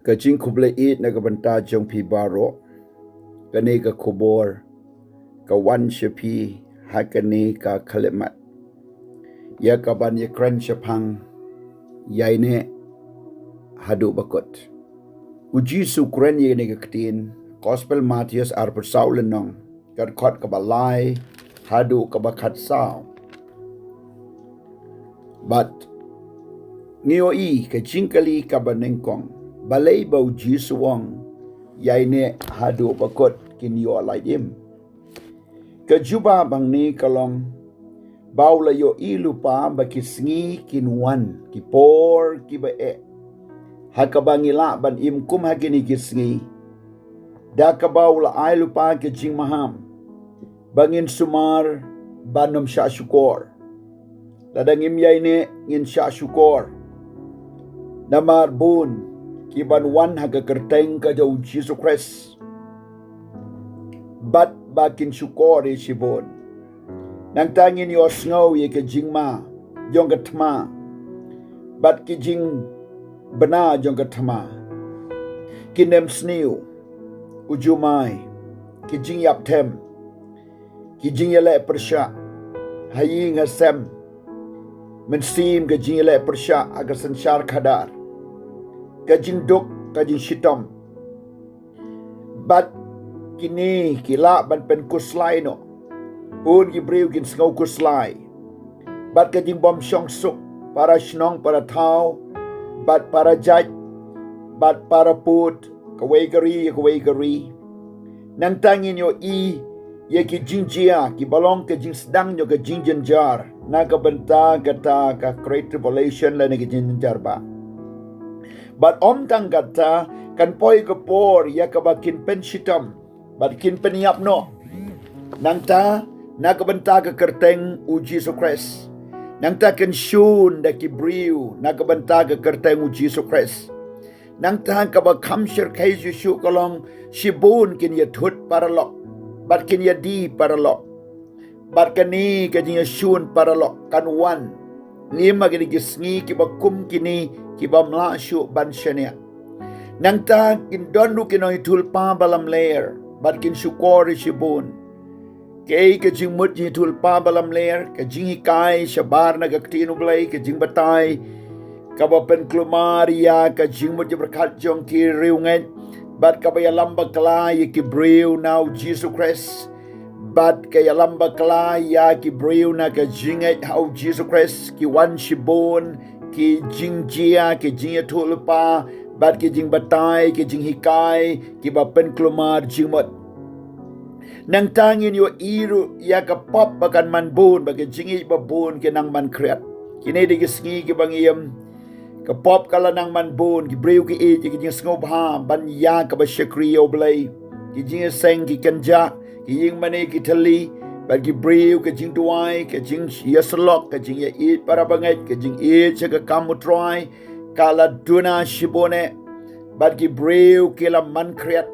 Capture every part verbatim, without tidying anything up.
Ka jingkhublei ïeit na ka bynta jong phi baroh. Kane ka khubor ka wan sha phi ha kane ka khyllipmat, ïa kaban ïakren shaphang ïaineh haduh ba kut. U Jisu u kren ïa kane ka ktien, Gospel Mathaios arphew saw lynnong, ka dkhot kaba lai haduh kaba khatsaw. Bad ngi ïohi ka jingkylli kaba nyngkong, balei ba u Jisu u ong ïaineh haduh ba kut, kin ïoh lait im? Ka jubab hangne ka long ba u la ïohi lypa ba ki sngi kin wan, ki por kiba eh, ha kaba ngi lah ban im kum ha kine ki sngi, da kaba u la ai lypa ka jingmaham ba ngin sumar ban ym shah shukor. Lada ngim ïaineh ngin shah shukor. Namar bun kiban wan ha ka kyrteng ka jong u Jisu Khrist, bad ba kin shukor ïa shibun. Nangta ngin ïohsngew ïa ka jingma jong ka thma bad ki jingbna jong ka thma, ki nemsniew, u jumai, ki jingïap them, ki jingïaleh pyrshah ha ïing ha sem, mynsiem ka jingïaleh pyrshah ha ka synshar khadar, ka jingduk, ka jingshitom. Bad kine ki lah ban pynkhuslai noh. Bun ki briew kin sngew khuslai. Bad ka jingbymshong suk, para shnong, para thaw, bad para jait, bad para pud, kawei ka ri ïa kawei ka ri. Nangta ngin ïohi ïa ki jingjia kiba long ka jingsdang jong ka jingjynjar na ka bynta kata ka Great Tribulation lane ka jingjynjar bah. Bad ym tang kata, kan poi ka por ïa kaba kin pynshitom bad kin pynïap noh. Nangta na ka bynta ka kyrteng u Jisu Khrist. Nangta kan shun da ki briew na ka bynta ka kyrteng u Jisu Khrist. Nangta kaba kham shyrkhei shuh shuh ka long, shibun kin ïathut paralok bad kin ïadie paralok. Bad kane ka jingïashun paralok kan wan ngim ha kine ki sngi kiba kum kine, kibym lah shuh ban shaniah. Nangta kin don ruh ki nongïathuhlypa balamler bad kin shukor ïa shibun. Kaei ka jingmut jingïathuhlypa balamler? Ka jinghikai shabar na ka ktien u Blei, ka jingbatai kaba pynkulmar ïa ka jingmut jingpyrkhat jong ki riewngeit, bad kaba ïalam bakla ïa ki briew na u Jisu Khrist. Bad ka ïalam bakla ïa ki briew na ka jingngeit ha u Jisu Khrist, ki wan shibun ki jingjia, ki jingïathuhlypa bad ki jingbatai, ki jinghikai kiba pynkulmar jingmut. Nangta ngin ïohi ruh ïa ka pop ba kan man bun, ba ka jingïeit ba bun ki nang man khriat. Kine dei ki sngi kiba ngi im. Ka pop ka la nang man bun, ki briew ki ïeit ïa ki jingsngewbha ban ïa kaba shakri ïa u Blei. Ki jingïaseng, ki kynjah, ki ïingmane, ki thylli, bad ki briew, ka jingduwai, ka jingïasyllok, ka jingïaieit para bangeit, ka jingïeit sha ka kam u Trai, ka la duna shibun eh. Bad ki briew ki la man khriat,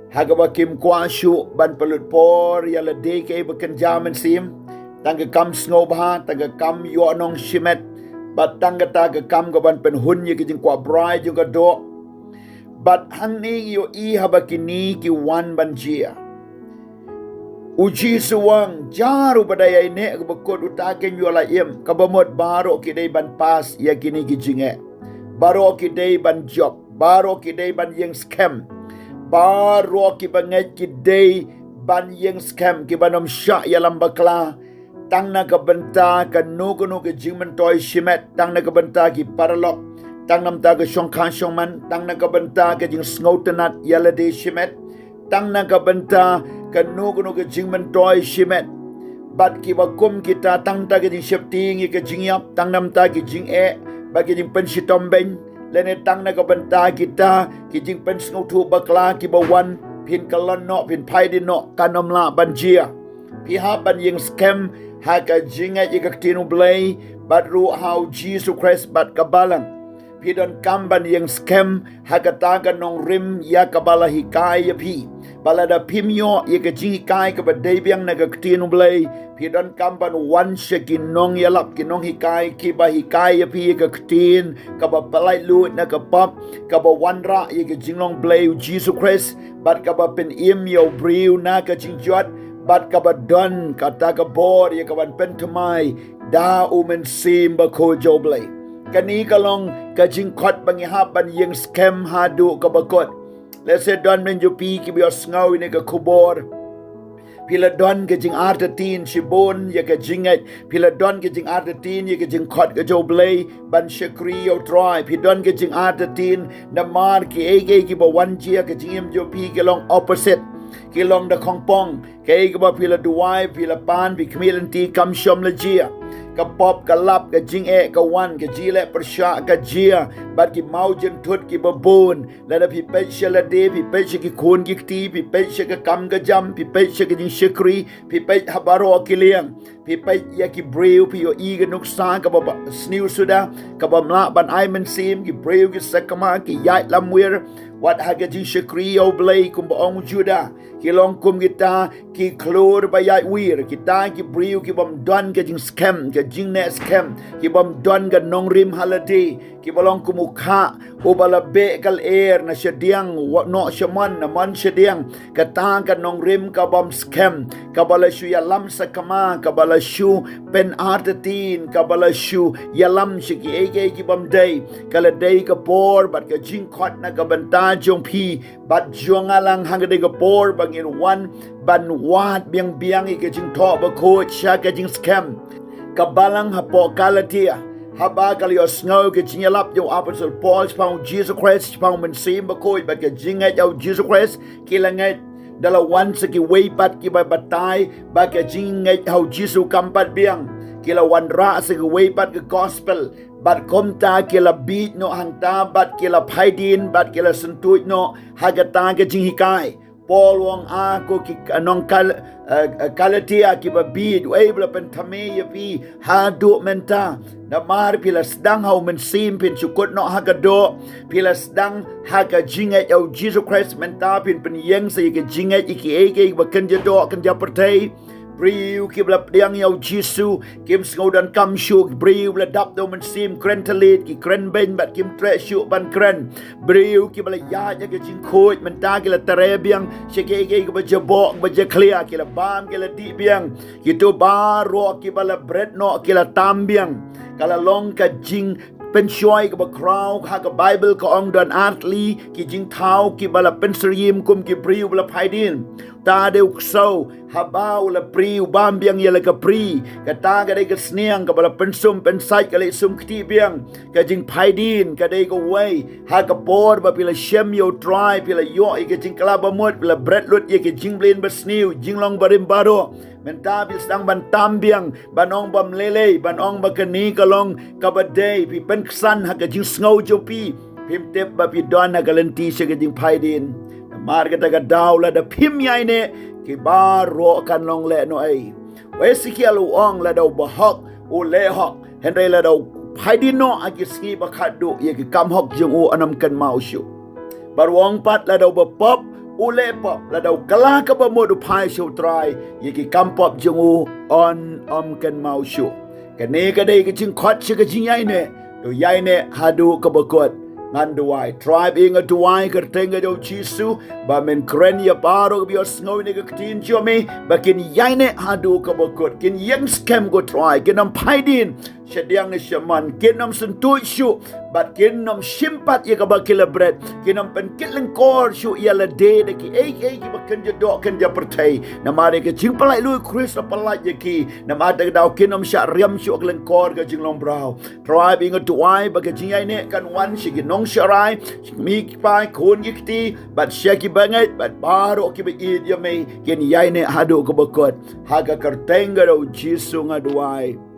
ha kaba kim kwah shuh ban pynlut por ïa lade kaei ba kynja mynsiem. Tang ka kam sngewbha, tang ka kam ïohnong shimet, bad tang kata ka kam ka ban pynhun ïa ka jingkwah brai jong ka doh. Bad hangne ngi ïohi haba kine ki wan ban jia, u Jisu u ong, jar uba da ïaineh kaba kut, uta kin ïoh lait im. Kaba mut baroh ki dei ban pass ïa kine ki jingeh. Baroh ki dei ban jop, baroh ki dei ban ïeng skhem. Baroh kiba ngeit ki dei ban ïeng skhem, kiban ym shah ïalam bakla. Tang na ka bynta kano kano ka jingmyntoi shimet, tang na ka bynta ki paralok, tang na ka bynta ka shongkha shongman, tang na ka bynta ka jingsngewtynnat ïa lade shimet, tang na ka bynta kano kano ka jingmyntoi shimet. Bad kiba kum kita, tang na ka bynta ka jingsheptieng ïa ka jingïap, tang na ka bynta ki jingeh bad ki jingpynshitom beiñ, lane tang na ka bynta kita ki jingpynsngewthuh bakla kiba wan, phin kyllon noh, phin phai dien noh, kan ym lah ban jia. Phi hap ban ïeng skhem ha ka jingngeit ïa ka ktien u Blei, bad ruh ha u Jisu Khrist bad ka balang. Phi donkam ban ïeng skhem ha kata ka nongrim ïa kaba la hikai ïa phi. Ba lada phim ïoh ïa ka jinghikai kaba dei biang na ka ktien U Blei, phi donkam ban wan sha ki nongïalap, ki nonghikai, kiba hikai ïa phi ïa ka ktien, kaba pyllait luid na ka pop, kaba wanrah ïa ka jinglong Blei U Jisu Khrist, bad kaba pynim ïa u briew na ka jingjot, bad kaba don kata ka bor ïa ka ban pynthymmai da U Mynsiem Bakhuid jong U Blei. Kane ka long ka jingkhot ba ngi hap ban ïeng skhem haduh kaba kut. Lehse don mynjur phi kiba ïohsngew ïa kane ka khubor. Phi la don ka jingartatien shibun ïa ka jingngeit. Phi la don ka jingartatien ïa ka jingkhot ka jong U Blei ban shakri ïa U Trai. Phi don ka jingartatien namar kiei kiei kiba wan jia ka jingim jong phi ki long opposite. Ki long da khongpong. Kaei kaba phi la duwai, phi la pan, phi khmih lynti kam shym la jia. Ka pop ka lap, ka jingeh ka wan, ka jingleh pyrshah ka jia. Bad ki mawjynthut kiba bun. Lada phi peit sha lade, phi peit sha ki khun ki kti, phi peit sha ka kam ka jam, phi peit sha ka jingshakri, phi peit ha baroh ki liang. Phi peit ïa ki briew, phi ïohi ka nuksa kaba sniew suda, kaba ym lah ban ai mynsiem, ki briew ki sakma, ki ïaid lamwir, wat ha ka jingshakri ïa U Blei kumba ong u Judah. Ki long kum kita ki khlur ba ïaid wir, kita ki briew ki bym don ka jingskhem, ka jingneh skhem, ki bym don ka nongrim ha lade, kiba long kum u khah uba la beh ka lyer na shadiang, wat noh sha mon, na mon shadiang. Kata ka nongrim ka bym skhem, kaba la shu ïalam sakma, kaba la shu pynartatien, kaba la shu ïalam sha kiei kiei ki bym dei. Ka la dei ka por bad ka jingkhot na ka bynta jong phi bad jong nga lang ha kane ka por ba ngin wan ban wad biang biang ïa ka jingthoh bakhuid sha ka jingskhem. Ka balang hapoh Galatia, haba ka la ïohsngew ka jingïalap jong u Apostol Paul shaphang u Jisu Khrist, shaphang U Mynsiem Bakhuid bad ka jingngeit ïa u Jisu Khrist, ki la ngeit. Da la wan sa kiwei pat kiba batai ba ka jingngeit ha u Jisu kam pat biang. Ki la wanrah sa kiwei pat ka gospel. Bad kumta ki la bieit noh hangta, bad ki la phai dien, bad ki la syntuid noh ha kata ka jinghikai. Paul u ong, ah, ko ki, ah, nong Kal-, eh, eh, Galatia kiba bieit, uei ba la pynthame ïa phi haduh mynta? Namar phi la sdang ha u mynsiem, phin shu kut noh ha ka doh, phi la sdang ha ka jingngeit ïa u Jisu Khrist, mynta phin pynïeng sa ïa ka jingngeit ïa kiei kiei ba kynja doh kynja pyrthei. Briew kiba la pdiang ïa u Jisu kim sngew donkam shuh, briew ba la dap da u mynsiem, kren thylliej, ki kren beiñ bad kim treh shuh ban kren. Briew kiba la ïaid ïa ka jingkhuid, mynta ki la treh biang sha kiei kiei kiba jaboh, kiba jakhlia, ki la bam, ki la dih biang. Kito baroh kiba la bret noh, ki la tam biang. Ka la long ka jingpynshoi kaba khraw, ha ka Baibl ka ong don ar tylli ki jingthaw kiba la pynsyriem kum ki briew ba la phai dien. Ta dei u ksew, haba u la prie, u bam biang ïa la ka prie. Kata ka dei ka sniang kaba la pynsum pynsait, ka leh sum kti biang. Ka jingphai dien ka dei kawei, ha ka por ba phi la shem ïa u Trai, phi la ïoh ïa ka jingkylla bamut, phi la bret lut ïa ka jingmlien basniew, jinglong barim baroh. Mynta phi sdang ban tam biang, ban ong bym lei lei, ban ong ba kane ka long kaba dei, phi pynksan ha ka jingsngew jong phi. Phim tip ba phi don ha ka lynti sha ka jingphai dien. Namar kata ka daw lada phim ïaineh, ki baroh kan long lehnohei. U Esekiel u ong lada u bahok u leh hok, hynrei lada u phai dien noh ha ki sngi ba khatduh, ïa ki kam hok jong u yn ym kynmaw shuh. Bad u ong pat lada u bapop u leh pop, lada u kylla kaba mut u phai sha u Trai, ïa ki kam pop jong u yn ym kynmaw shuh. Kane ka dei ka jingkhot sha ka jingïaineh. To ïaineh haduh kaba kut. Ngan duwai. Trai ba ïeit, nga duwai ha ka kyrteng ka jong u Jisu, ba men kren ïa baroh kiba ïohsngew ïa ka ktien jong me, ba kin ïaineh haduh kaba kut, kin ïeng skhem, ko Trai, kin ym phai dien shadien sha mon, kin ym syntuid shuh, bad kin ym shim pat ïa kaba ki la bret, kin ym pynkit lyngkor shuh ïa lade da kiei kiei kiba kynja doh kynja pyrthei. Namar ïa ka jingpyllait luid u Khrist u la pyllait ïa ki. Namar kata ka daw kin ym shah riam shuh ha ka lyngkor ka jinglong mraw. Trai ba ïeit, nga duwai ba ka jingïaineh kan wan sha ki nongsharai, sha ki kmie ki kpa, khun ki kti, bad sha ki bangeit, bad baroh kiba ïeit ïa me, kin ïaineh haduh kaba kut. Ha ka kyrteng ka jong u Jisu nga duwai.